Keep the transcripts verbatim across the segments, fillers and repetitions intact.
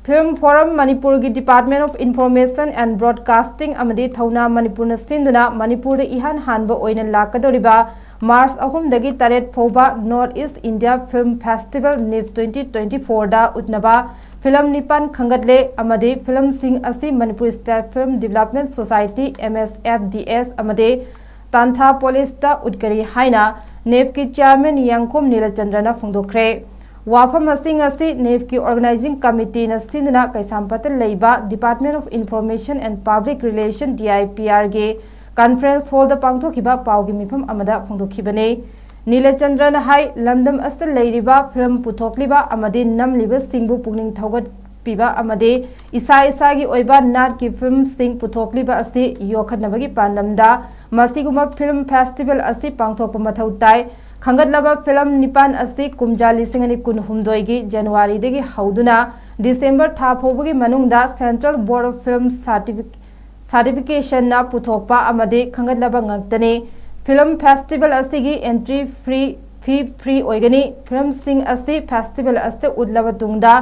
Film Forum ꯃꯅꯤꯄꯨꯔꯒꯤ Department of Information and Broadcasting ꯑꯃꯗꯤ ꯊꯧꯅꯥ ꯃꯅꯤꯄꯨꯔꯅ ꯁꯤꯟꯗꯨꯅ ꯃꯅꯤꯄꯨꯔꯗ ꯏꯍꯥꯟ ꯍꯥꯟꯕ ꯑꯣꯏꯅ ꯂꯥꯛꯀꯗꯧꯔꯤꯕ ꯃꯥꯔꯆ ꯑꯍꯨꯝꯗꯒꯤ ꯇꯔꯦꯠ ꯐꯥꯎꯕ North East India Film Festival NIFF twenty twenty fourꯗ ꯎꯠꯅꯕ ꯐꯤꯂꯝ ꯅꯤꯄꯥꯟ ꯈꯟꯒꯠꯂꯦ ꯑꯃꯗꯤ ꯐꯤꯂꯝꯁꯤꯡ ꯑꯁꯤ Manipur State Film Development Society, M S F D S, ꯑꯃꯗꯤ ꯇꯥꯟꯊꯥ ꯄꯣꯂꯤꯁꯇ ꯎꯠꯀꯅꯤ ꯍꯥꯏꯅ NIFFꯀꯤ Chairman ꯌꯥꯡꯈꯣꯝ ꯅꯤꯂꯆꯟꯗ꯭ꯔꯅ ꯐꯣꯡꯗꯣꯛꯈ꯭ꯔꯦ꯫ ꯋꯥꯐꯝ ꯑꯁꯤ ꯉꯁꯤ NIFFꯀꯤ Organizing Committeeꯅ ꯁꯤꯟꯗꯨꯅ ꯀꯩꯁꯥꯝꯄꯥꯠꯇ ꯂꯩꯕ Department of Information and Public Relation, D I P Rꯒꯤ Conference Hallꯗ ꯄꯥꯡꯊꯣꯛꯈꯤꯕ ꯄꯥꯎꯒꯤ ꯃꯤꯐꯝ ꯑꯃꯗ ꯐꯣꯡꯗꯣꯛꯈꯤꯕꯅꯤ꯫ ꯅꯤꯂꯆꯟꯗ꯭ꯔꯅ ꯍꯥꯏ, ꯂꯝꯗꯝ ꯑꯁꯤꯗ ꯂꯩꯔꯤꯕ ꯐꯤꯂꯝ ꯄꯨꯊꯣꯛꯂꯤꯕ ꯑꯃꯗꯤ ꯅꯝꯂꯤꯕꯁꯤꯡꯕꯨ ꯄꯨꯛꯅꯤꯡ ꯊꯧꯒꯠꯄꯤꯕ ꯑꯃꯗꯤ ꯏꯁꯥ ꯏꯁꯥꯒꯤ ꯑꯣꯏꯕ ꯅꯥꯠꯀꯤ ꯐꯤꯂꯝꯁꯤꯡ ꯄꯨꯊꯣꯛꯂꯤꯕ ꯑꯁꯤ ꯌꯣꯛꯈꯠꯅꯕꯒꯤ ꯄꯥꯟꯗꯝꯗ ꯃꯁꯤꯒꯨꯝꯕ ꯐꯤꯂꯝ ꯐꯦꯁꯇꯤꯚꯦꯜ ꯑꯁꯤ ꯄꯥꯡꯊꯣꯛꯄ ꯃꯊꯧ ꯇꯥꯏ꯫ ꯈꯟꯒꯠꯂꯕ ꯐꯤꯂꯝ ꯅꯤꯄꯥꯟ ꯑꯁꯤ ꯀꯨꯝꯖꯥ ꯂꯤꯁꯤꯡ ꯑꯅꯤ ꯀꯨꯟꯍꯨꯝꯗꯣꯏꯒꯤ ꯖꯅꯋꯥꯔꯤꯗꯒꯤ ꯍꯧꯗꯨꯅ ꯗꯤꯁꯦꯝꯕꯔ ꯊꯥ ꯐꯥꯎꯕꯒꯤ ꯃꯅꯨꯡꯗ Central Board of Film Certific- Certificationꯅ ꯄꯨꯊꯣꯛꯄ ꯑꯃꯗꯤ ꯈꯟꯒꯠꯂꯕ ꯉꯥꯛꯇꯅꯤ꯫ ꯐꯤꯂꯝ ꯐꯦꯁꯇꯤꯚꯦꯜ ꯑꯁꯤꯒꯤ entry fee, fee free ꯑꯣꯏꯒꯅꯤ꯫ ꯐꯤꯂꯝꯁꯤꯡ ꯑꯁꯤ ꯐꯦꯁꯇꯤꯚꯦꯜ ꯑꯁꯤꯗ ꯎꯠꯂꯕ ꯇꯨꯡꯗ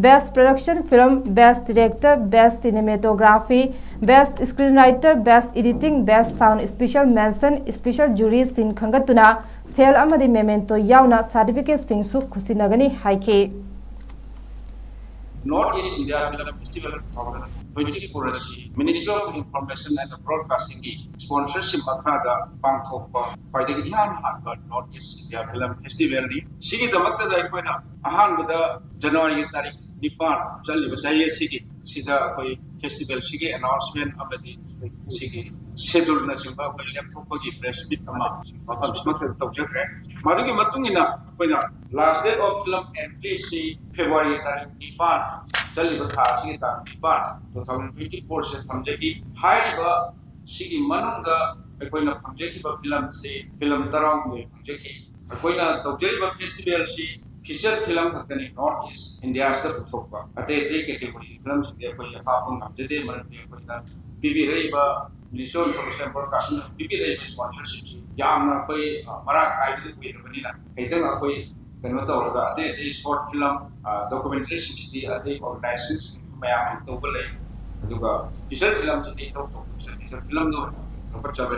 Best Production Film, Best Director, Best Cinematography, Best Screenwriter, Best Editing, Best Sound, Special Mention, Special Jury ꯁꯤꯡ ꯈꯟꯒꯠꯇꯨꯅ ꯁꯦꯜ ꯑꯃꯗꯤ memento ꯌꯥꯎꯅ ꯁꯥꯔꯇꯤꯐꯤꯀꯦꯠꯁꯤꯡꯁꯨ ꯈꯨꯠꯁꯤꯟꯅꯒꯅꯤ ꯍꯥꯏꯈꯤ꯫ North East India Film Festival two thousand twenty-four ꯑꯁꯤ Ministry of Information and Broadcastingꯒꯤ sponsorship ꯃꯈꯥꯗ ꯄꯥꯡꯊꯣꯛꯄ ꯈ꯭ꯋꯥꯏꯗꯒꯤ ꯏꯍꯥꯟ ꯍꯥꯟꯕ North East India Film Festivalꯅꯤ꯫ ꯁꯤꯒꯤꯗꯃꯛꯇꯗ ꯑꯩꯈꯣꯏꯅ ꯑꯍꯥꯟꯕꯗ ꯖꯅꯋꯥꯔꯤꯒꯤ ꯇꯥꯔꯤꯛ ꯅꯤꯄꯥꯟ ꯆꯠꯂꯤꯕ ꯆꯍꯤ ꯑꯁꯤꯒꯤ ꯁꯤꯗ ꯑꯩꯈꯣꯏ festivalꯁꯤꯒꯤ announcement ꯑꯃꯗꯤ ꯁꯤꯒꯤ scheduleꯅꯆꯤꯡꯕ ꯑꯩꯈꯣꯏ ꯂꯦꯞꯊꯣꯛꯄꯒꯤ press meet ꯑꯃ ꯃꯐꯝꯁꯤꯃꯛꯇꯗ ꯇꯧꯖꯈ꯭ꯔꯦ꯫ ꯃꯗꯨꯒꯤ ꯃꯇꯨꯡ ꯏꯟꯅ ꯑꯩꯈꯣꯏꯅ last date of film entryꯁꯤ February ꯇꯥꯔꯤꯛ ꯅꯤꯄꯥꯟ ꯆꯠꯂꯤꯕ ꯊꯥ ꯑꯁꯤꯒꯤ ꯇꯥꯡ ꯅꯤꯄꯥꯟ two thousand twenty fourꯁꯤꯗ ꯊꯝꯖꯈꯤ꯫ ꯍꯥꯏꯔꯤꯕ ꯁꯤꯒꯤ ꯃꯅꯨꯡꯗ ꯑꯩꯈꯣꯏꯅ ꯐꯪꯖꯈꯤꯕ ꯐꯤꯂꯝꯁꯤ ꯐꯤꯂꯝ ꯇꯔꯥꯍꯨꯝꯗꯣꯏ ꯐꯪꯖꯈꯤ꯫ ꯑꯩꯈꯣꯏꯅ ꯇꯧꯖꯔꯤꯕ festivalꯁꯤ feature film ꯈꯛꯇꯅꯤ North East Indiaꯁꯤꯗ ꯄꯨꯊꯣꯛꯄ꯫ ꯑꯇꯩ ꯑꯇꯩ category filmꯁꯤꯡꯗꯤ ꯑꯩꯈꯣꯏ ꯍꯥꯞꯄ ꯉꯝꯖꯗꯦ, ꯃꯔꯝꯗꯤ ꯑꯩꯈꯣꯏꯅ ꯄꯤꯕꯤꯔꯛꯏꯕ Ministry of Information Broadcastingꯅ ꯄꯤꯕꯤꯔꯛꯏꯕ sponsorshipꯁꯤ ꯌꯥꯝꯅ ꯑꯩꯈꯣꯏ, ꯑ, ꯃꯔꯥꯡ ꯀꯥꯏꯕꯗꯤ ꯑꯣꯏꯗꯕꯅꯤꯅ ꯈꯤꯇꯪ ꯑꯩꯈꯣꯏ ꯀꯩꯅꯣ ꯇꯧꯔꯒ ꯑꯇꯩ ꯑꯇꯩ ꯁꯣꯔꯠ ꯐꯤꯂꯝ, ꯗꯣꯀꯨꯃꯦꯟꯇꯔꯤꯁꯤꯡꯁꯤꯗꯤ ꯑꯇꯩ ꯑꯣꯔꯒꯅꯥꯏꯖꯦꯁꯟꯁꯤꯡꯁꯨ ꯃꯌꯥꯝ ꯍꯦꯛ ꯇꯧꯕ ꯂꯩ꯫ ꯑꯗꯨꯒ ꯐꯤꯆꯔ ꯐꯤꯂꯝꯁꯤꯗꯤ ꯏꯊꯧ ꯇꯧꯗꯕꯁꯦ ꯐꯤꯆꯔ ꯐꯤꯂꯝꯗ ꯑꯣꯏꯅ ꯂꯧꯈꯠꯆꯕ